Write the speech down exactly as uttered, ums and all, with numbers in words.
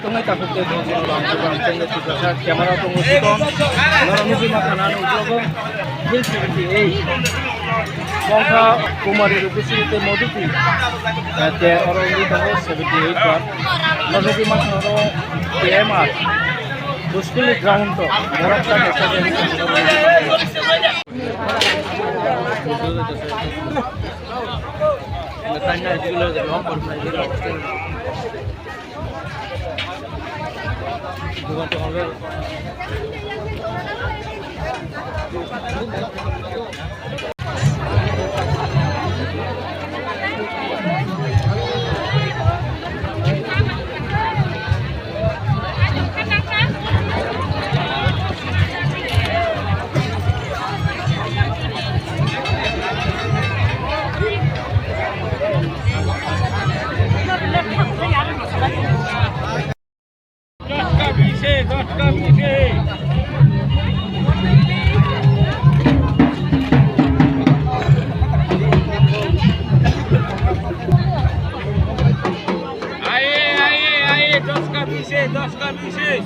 Tongnai takhuk tei bwskango ang Tiprasa camera tongo sikon. Norok nugwi mankha na nukjago. Hill seventy eight. Mongkha Kumari Rupusri tei Moduti. Eh, te oro wngwi tongo seventy eight bar. Norok nugwi mankha oro T M R. School ni ground to. Borok ta kaisa Aye, aye, aye, dos ka bise, dos ka bise.